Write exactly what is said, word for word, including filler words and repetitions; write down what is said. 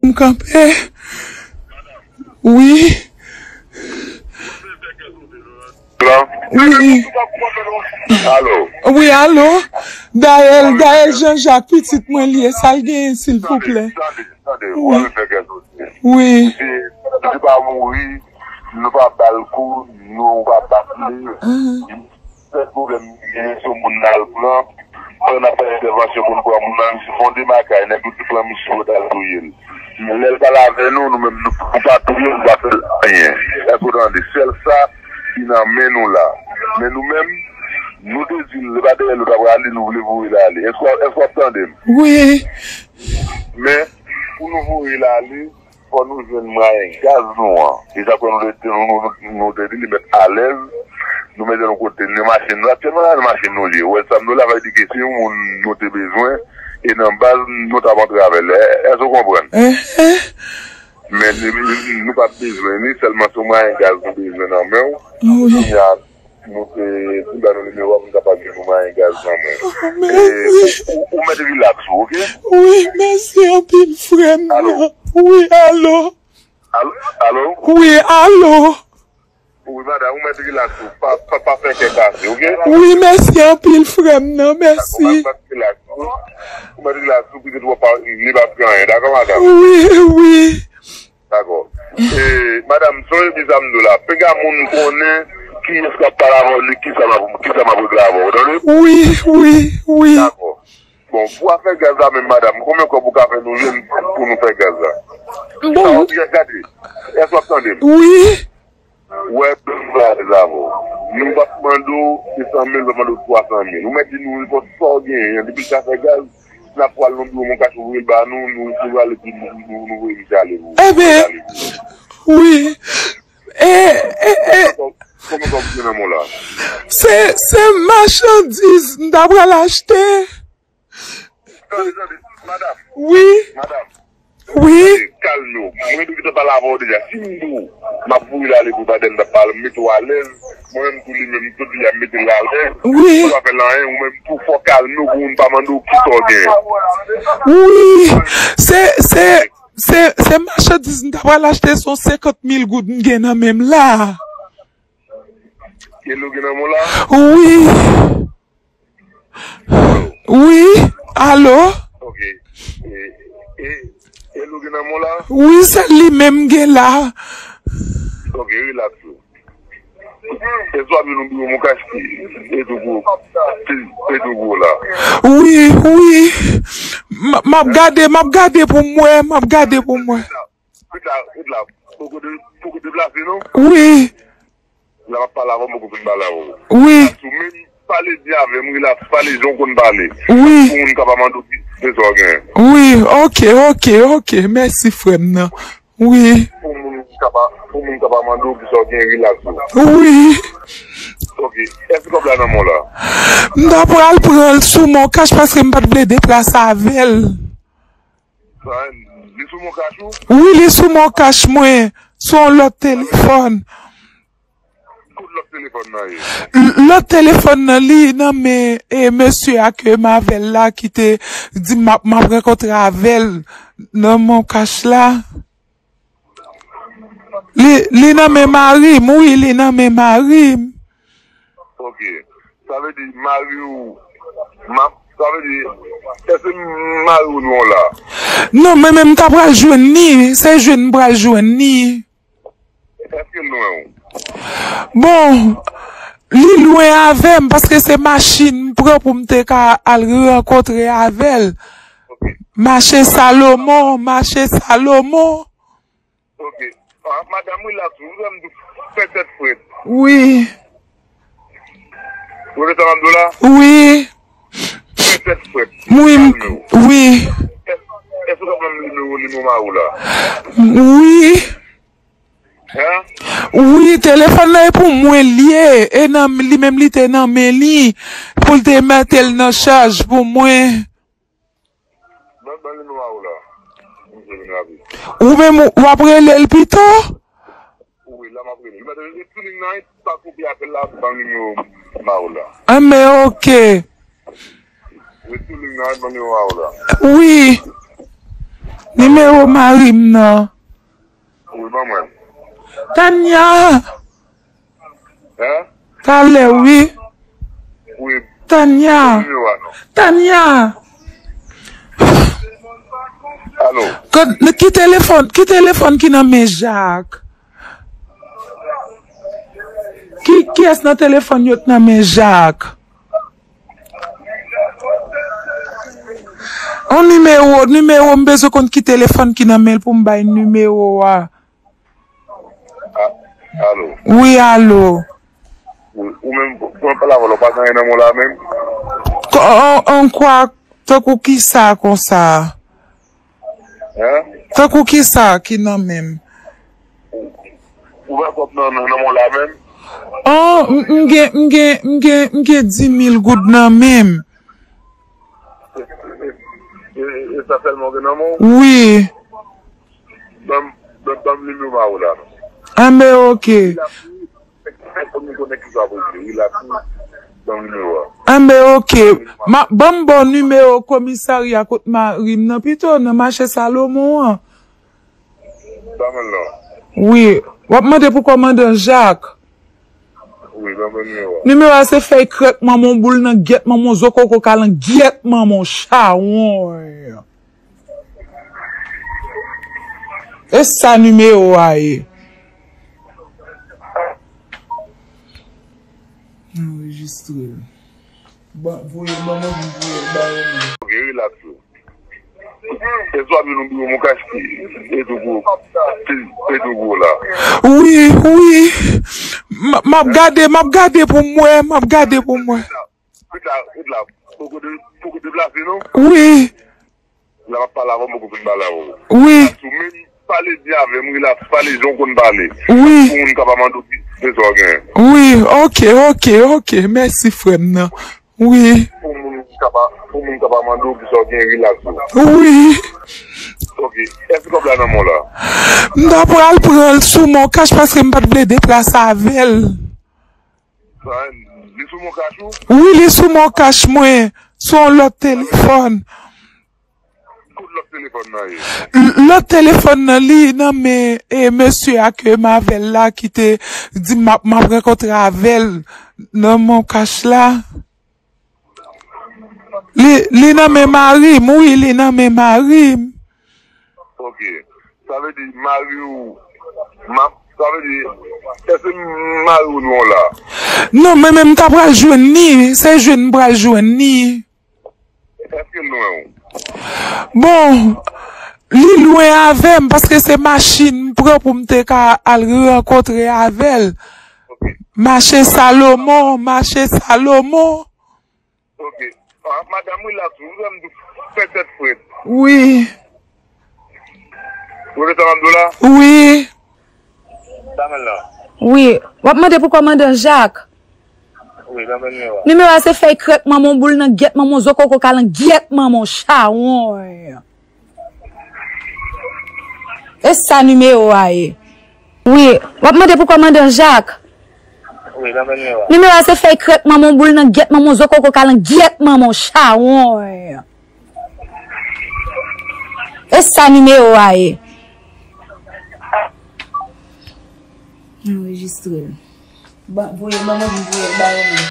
M kanpe. Wi. Wi. Alo. Wi, alo. Dayèl, Dayèl Jean Jacques, pitit mwen li ye, sa l genyen, silvouplè? Tande, tande, tande. Wi. Wi. Misye, misye pa mouri, nou pa ba l kou, nou pa bat li. Sèl pwoblèm li genyen, se yon moun n al pran. Pandan n ap fè entèvansyon pou n pran moun nan, misye fè yon demakay, nèg yo te pran misye pou t al touye l. Men lè l pale avè nou, nou menm, nou, nou pa touye l, nou pa fè l anyen. Èske w tande? Sèl sa ki nan men nou la. Men nou menm, nou te di l, se pa dèyè l nou t ap prale, nou vle voye l ale. Èske, èske w ap tande m? Wi. Men, pou nou voye l ale, fò nou jwenn mwayen gaz nou an. E sa fè nou te, nou, nou, nou te di li mèt alèz, nou mete nou kote nan machin nou. Aktyèlman, la, nan machin nou li ye. Ou wè sa m di w la, sa vle di ke se yon moun nou te bezwen, e nan baz, nou t ap antre avè l. È-, èske w konprann? Enhen. Men nou, nou, nou pa t bezwen li, sèlman se yon mwayen gaz nou bezwen nan men w. Wi. Kounye a, nou te, si m ba nou nimewo a, pou n kapab jwenn yon mwayen gaz nan men w. Oh, e, mèsi. Ou, ou, ou mèt rilaks ou, oke? Wi, mèsi anpil, frè m nan. Alo? Wi, alo? Alo? Alo? Wi, alo? Wi, madanm, ou mèt rilaks ou. Pa, pa, pa fè kè kase, oke? Wi, mèsi anpil, frè m nan, mèsi. Dakò, ou mèt rilaks ou. Ou mèt rilaks ou, pitit ou pa, li pa fè anyen, dakò, madanm? Wi, wi. Dakò. E, madanm, sonje di sa m di w la. Penga moun konnen kiyès k ap pale avè w, li, kisa m ap, kisa m ap regle avè w, tande? Wi, wi, wi. Dakò. Bon, pou afè gaz la menm, madanm, konbyen kòb ou ka fè nou jwenn pou nou fè gaz la? Bon. Sa w ap gade. Èske w ap tande m? Wi. Wè, nou pral avè w. Nou p ap mande w de san mil, nou p ap mande w twa san mil. Ou mèt di nou nenpòt sa w genyen. Depi l ka fè gaz, n ap pral nan biwo Moncash, ouvri l ba nou, nou, nou pral epi nou, nou, nou voye misye ale pou, pou l ale. Wi. E, e, e. Konbyen kòb, konbyen kòb ou gen nan men w la? Se, se machandiz m ta pral achte. Tande, tande, madanm. Wi. Madanm. Wi. Tande, kalme w. Mwen te gentan pale avè w deja. Si m di w, m ap voye l ale pou badèn, m ap pale, m mete w alèz. Mwen menm tou li menm, m tou di a mete l alèz. Wi. Ou pa fè l anyen, ou menm tou fò w kalme w pou moun pa mande w kisa w gen. Wi. Se, se, se, se machandiz m ta pral achte, se yon senkant mil goud m gen nan men m la. Kèl ou gen nan men w la? Wi. Wi, alo? Ok. E, e, e l ou gen nan men w la? Wi, se li menm m gen la. Ok, rilaks ou. E swa vin nou biwo Moncash ki Petwogo, Petwogo la. Wi, wi. M, m ap gade, m ap gade pou m wè, m ap gade pou m wè. Ret la, ret la. Poko de, poko deplase non. Wi. La m ap pale avè w, m poko fin pale avè w. Wi. Rilaks ou menm, pale byen avè m, rilaks, pale jan w konn pale. Wi. Pou moun ka pa mande w ki, kisa w gen. Wi, ok, ok, ok. Mèsi frè m nan. Wi. Pou moun ka pa, pou moun ka pa mande w kisa w gen, rilaks ou. Wi. Ok. Èske kòb la nan men w la? M ta pral pran l sou Moncash paske m pa t vle deplase avè l. Sa, li sou Moncash ou? Wi, li sou Moncash mwen, sou yon lòt telefòn. Kot lòt telefòn nan ye? L-, lòt telefòn nan, li nan men, e, mesye a ke m avè l la ki te di m ap, m ap rankontre avè l nan Moncash la. Li, li nan men mari m, wi, li nan men mari m. Ok. Sa vle di mari w, ma-, sa vle di, èske mari w non la? Non, mwen menm m ta pral jwenn li, se jwenn m pral jwenn li. Èske l lwen w? Bon, li lwen avè m, paske se machin m pran pou m te ka al rankontre avè l. Ok. Mache Salomon, mache Salomon. Ok. Ah, madanm, rilaks ou. Ou fè m fè tèt frèt. Wi. Ou konprann sa m ap di w la? Wi. Fè tèt frèt. Wi, m-, kalme w. Wi. Èske, èske w ka ban m nimewo, nimewo mari w la? Wi. Hein? Wi, telefòn nan e pou mwen l ye. E nan, li menm li te nan men li. Pou l te mete l nan chaj pou mwen. Ban, ban nimewo a ou la. Misye vin rapid. Ou menm, w ap rele l pito? Wi, la m ap rele l. Li mèt rete sou liy nan, wi, pa koupe apèl la, ban nimewo a ou la. Enben, ok. Ret sou liy nan, wi, ban nimewo a ou la. Wi. Nimewo mari m nan. Wi, ban mwen. Tanya! Hein? Talè, wi. Wi. Tanya. Nimewo a non. Tanya. Alo. Ki telefòn, ki telefòn ki nan men Jak? Ki, kiyès nan telefòn yo k nan men Jak? On nimewo, nimewo, m bezwen konn ki telefòn ki nan men l pou m bay nimewo a. A-, alo. Wi, alo. Wi, ou menm, pou mwen pale avè w la, ou pa gen anyen nan men w la menm? Ko-, an, an kwa, tankou kisa konsa? Hein? Tankou kisa ki nan men m? Ou, ou pa kòb nan, nan, nan men w la menm? An, m, m gen, m gen, m gen, m gen dis mil goud nan men m. E, e, e sa sèlman w gen nan men w? Wi. Ban m, ban, ban m nimewo mari w la non. Anben, oke. Relax, wi. Fè konn nou konnen kisa pou di. Relax, wi. Ban m nimewo a. Anben, oke. Ma, ban m ba w nimewo komisarya kot mari m nan pito, nan mache Salomon an. Ban mwen l non. Wi. W ap mande pou kòmandan Jak. Wi, ban mwen nimewo a. Nimewo a se fèy krèk manman w boul nan gyèt manman w zo koko kalan gyèt manman w chawony. E sa nimewo a ye? Anrejistre l. Ban, voye l ban mwen, m voye l ba yo menm. Ok, relax ou. E swa vin nou biwo Moncash ki e tou gwo, ki e tou gwo la. Wi, wi. M, m ap gade, m ap gade pou m wè, m ap gade pou m wè. Ret la, ret la. Poko de, poko deplase non? Wi. La m ap pale avè w, m poko fin pale avè w. Wi. Sou menm pale byen avè m, relax, pale jan w konn pale. Wi. Pou moun ka pa mande w ki se sa w gen. Wi, ok, ok, ok. Mèsi frè m nan. Wi. Pou moun ka pa, pou moun ka pa mande w ki sa w gen, relax ou. Wi. Ok. Èske kòb la nan men w la? M ta pral pran l sou Moncash paske m pa t vle deplase avè l. Sa, li sou Moncash ou? Wi, li sou Moncash mwen, sou yon lòt telefòn. Kot lòt telefòn nan ye? L-, lòt telefòn nan, li nan men, e, mesye a ke m avè l la ki te di m ap, m ap rankontre avè l nan Moncash la. Li, li nan men mari m, wi, li nan men mari m. Ok. Sa vle di mari w, ma, sa vle di, èske mari w lwen w la? Non, men, men m ta pral jwenn li, se jwenn m pral jwenn li. Èske l lwen w? Bon, li lwen avè m, paske se machin m pran pou m te ka al rankontre avè l. Ok. Mache Salomon, mache Salomon. Ok. Ah, madanm, relax ou, ou wè m tou fè tèt frèt. Wi. Ou wè sa m ap di w la? Wi. Sa men la. Wi. W ap mande pou kòmandan Jak? Wi, ban mwen nimewo a. Nimewo a se fèy krèk manman w boul nan gyèt manman w zo koko kalan gyèt manman w chawony. E sa nimewo a ye? Wi, w ap mande pou kòmandan Jak? Wi, ban mwen nimewo a. Nimewo a se fèy krèk manman w boul nan gyèt manman w zo koko kalan gyèt manman w chawony. E sa nimewo a ye? Anrejistre l. Ban, voye, ban mwen voye l ba yo menm.